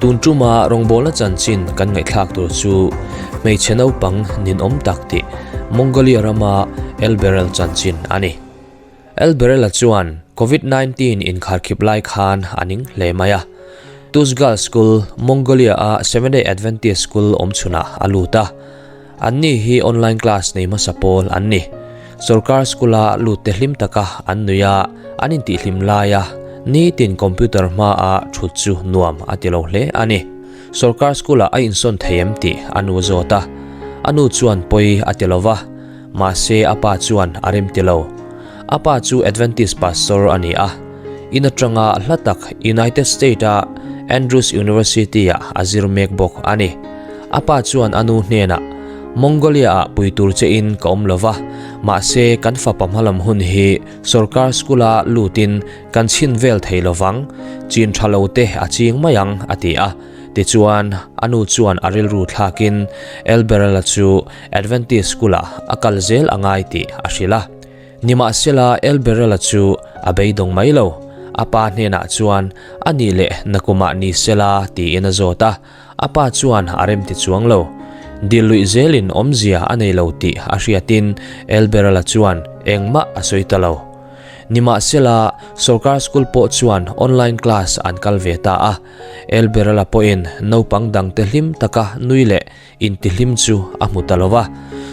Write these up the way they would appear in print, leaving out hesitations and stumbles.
Tun tuma rawngbawlna chanchin kan ngaihthlak tur chu hmeichhe naupang ninawm tak tih Mongolia rama Elberel chanchin a ni. Elberela chuan Covid 19 inkharkhip lai khan a ning hle mai a. Tuzgal School, Mongolia-a Seventh-day Adventist School awm chhunah a lut a. Anni hi online class nei hmasa pawl an ni. Sorkar school-a lutte hlim taka an nui a, an intihhlim laia nitin computer hmaa thut chu nuam a ti lo hle a ni. Sorkar school-ah a insawn thei em tih a nu zawt a, a nu chuan pawi a ti lo va, mahse a pa chuan a rem ti lo. A pa chu Adventist pastor a ni a, in atanga hla tak United State-a Andrews University-ah a zir mek bawk a ni. A pa chuan a nu hnenah, Mongolia-ah pui tur che in ka awm lo va, mahse kan fapa hmalam hun hi sorkar school-a lutin kan chhin vel thei lo vang, chin tha lo te a ching mai ang, a ti a. Tichuan, a nu chuan a rilru thlakin Elberella chu Adventist School-ah a kal zel a ngai tih a hrilh a. Nimahsela, Elberella chu a beidawng mai lo. A pa hnenah chuan, A nih leh nakumah ni sela tiin a zawt a. A pa chuan a rem ti chuang lo. Dil luih zelin awmzia a nei lo tih a hriatin Elberella chuan engmah a sawi ta lo. Nimahsela, sorkar school pawh chuan online class an kal ve ta a. Elberella pawhin naupang dangte hlim taka nui leh intihlim chu a hmu ta lo va,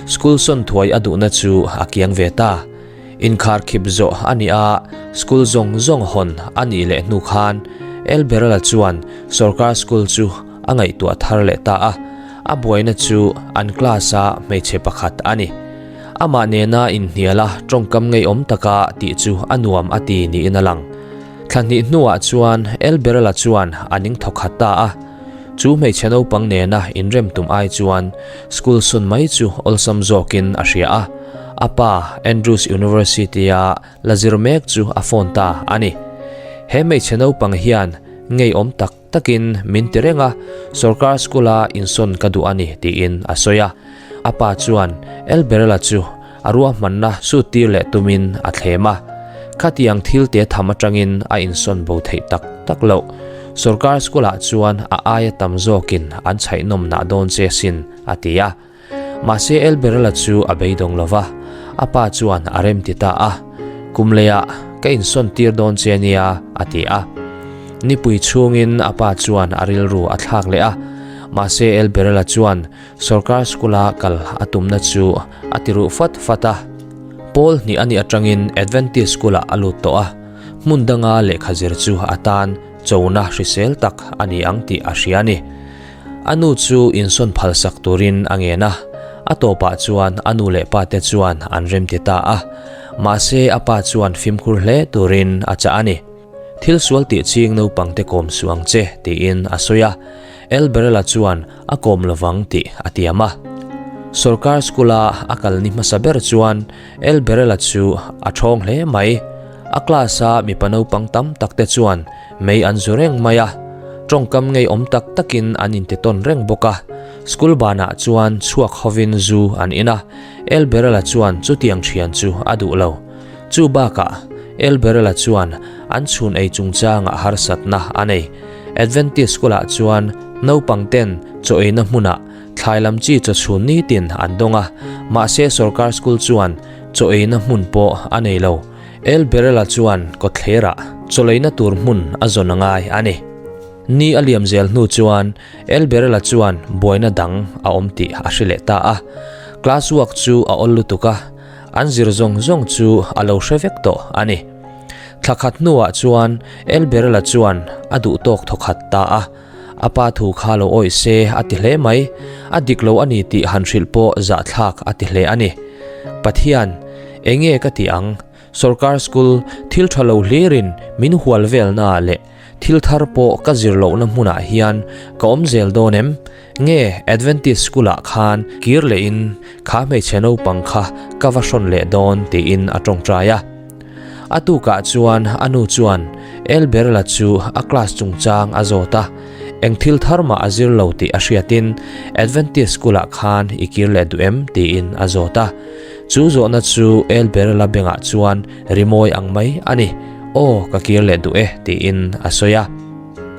school sawn thuai a duhna chu a kiang ve ta. Inkharkhip zawh a nih a, school zawng zawng hawn a nih leh hnu khan Elberella chuan sorkar school chu a ngaihtuah thar leh ta a, a buaina chu an class-a hmeichhe pakhat a ni. Amah nena inhniala tawngkam ngeiawm taka tih chu a nuam a ti niin a lang. Thla hnih hnuah chuan Elberella chuan a ning thawkhat ta a. Chu hmeichhe naupang nena inrem tum ai chuan school sun mai chu awlsam zawkin a hria a, a pa Andrews University-a la zir mek chu a phone ta a ni. He hmeichhe naupang hian ngeiawm tak takin min ti reng a, sorkar school-a insawn ka duh a ni tiin a sawi a. A pa chuan Elberella chu a ruahmanna sut tir leh tumin a thlem a, khatiang thil te tham atangin a insawn bo theih tak tak loh. Sorkar school-ah chuan a aia tam zawkin an chhaihnawm nah dawn che sin, a ti a. Mahse Elberela chu a beidawng lo va, a pa chuan a rem ti ta a, Kum leiah ka insawn tir dawn che nia, a ti a. Nipui chhungin a pa chuan a rilru a thlak leh a, mahse Elberela chuan Sorkar school-a kal a tumna chu a ti ruh fat fat a. Pawl hnih a nih atangin Adventist school-ah a lut tawh a, hmun danga lehkha zir chu a tan chona hrisel tak a ni ang tih a hria a ni. A nu chu insawn phalsak turin a ngen a, a tawpah chuan a nu leh pate chuan an remti ta a, mahse a pa chuan fimkhur hle turin a chah a ni. Thil sual tih ching naupangte kawm suh ang che, tiin a sawi a. Elberella chuan a kawm lovang tih a tiam a. Sorkar school-a a kal ni hmasa ber chuan Elberella chu a thawng hle mai. A class-a mipa naupang tam takte chuan mei an zu reng mai a, tawngkam ngeiawm tak takin an intitawn reng bawk a. School banah chuan chhuak hovin zu an in a, Elberella chuan chutiang thian chu a duh lo. Chu bakah, Elberella chuan an chhun ei chungchangah harsatna a nei. Adventist School-ah chuan naupang ten chaw eina hmunah thlai lam chi chaw chhun nitin an dawng a, mahse sorkar school chuan chaw eina hmun pawh a nei lo. Elberella chuan kawtthlerah chaw leina tur hmun a zawn a ngai a ni. Ni a liam zel hnu chuan Elberella chuan buaina dang a awm tih a hre leh ta a. Class work chu a awl lutuk a. An zir zawng zawng chu a lo hre vek tawh a ni. Thla khat hnuah chuan Elberla chuan a duh tawk thaw khat ta a, a pa thu kha lo awih se a ti hle mai, a dik lo a ni tih han hrilh pawh zahthlak a ti hle a ni. Pathian, enge ka tih ang? Sorkar school thil tha lo hlirin min hual velnaah leh thil thar pawh ka zir lohna hmunah hian ka awm zel dawn em? Nge Adventist school ah khan kir leh in kha hmeichhe naupang kha ka va hrawn leh dawn tiin a tawngtai a. A tukah chuan a nu chuan Elberla chu a class chungchang a zawt a, eng thil thar mah a zir lo tih a hriatin Adventist school ah khan i kir leh duh em tiin a zawt a. Chu zawhna chu Elberla bengah chuan rimawi ang mai a ni, Aw ka kir leh duh e tiin a sawi a.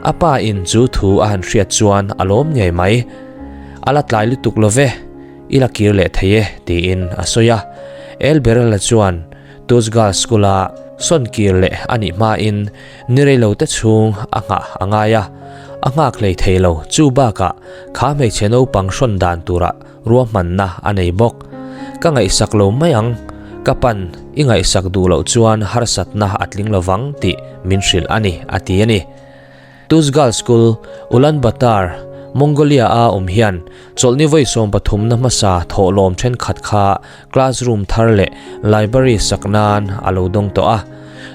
A pa in chu thu a han hriat chuan a lawm ngei mai. A la tlai lutuk lo ve, i la kir leh thei e, tiin a sawi a. Elberel-a chuan Tuzgal School-a sawn kir leh a nih hmain ni reilote chhung a nghah a ngai a, a nghak hlei thei lo. Chu bakah kha hmeichhe naupang hrawn dan turah ruahmanna a nei bawk. Ka ngaihsak lo mai ang, ka pan i ngaihsak duh loh chuan harsatna a tling lo vang tih min hrilh a ni, a ti a ni. Tuzgal School, Ulaanbaatar, Mongolia-a awm hian chawlhni vawi sawmpathumna hmasa thawhlawm thenkhat kha classroom thar leh library sak nan a lo dawng tawh a.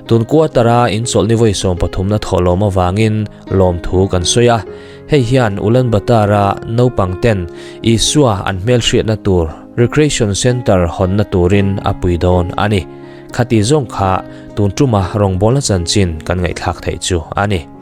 Tun quarter-a inchawlhni vawi sawmpathumna thawhlawm avangin lawmthu kan sawi a. Hei hian Ulaanbaatar-a naupang ten Isua an hmelhriatna tur Recreation Centre hawnna turin a pui dawn a ni. Khati zawng kha tun tuma rawngbawlna chanchin kan ngaihthlak theih chu a ni.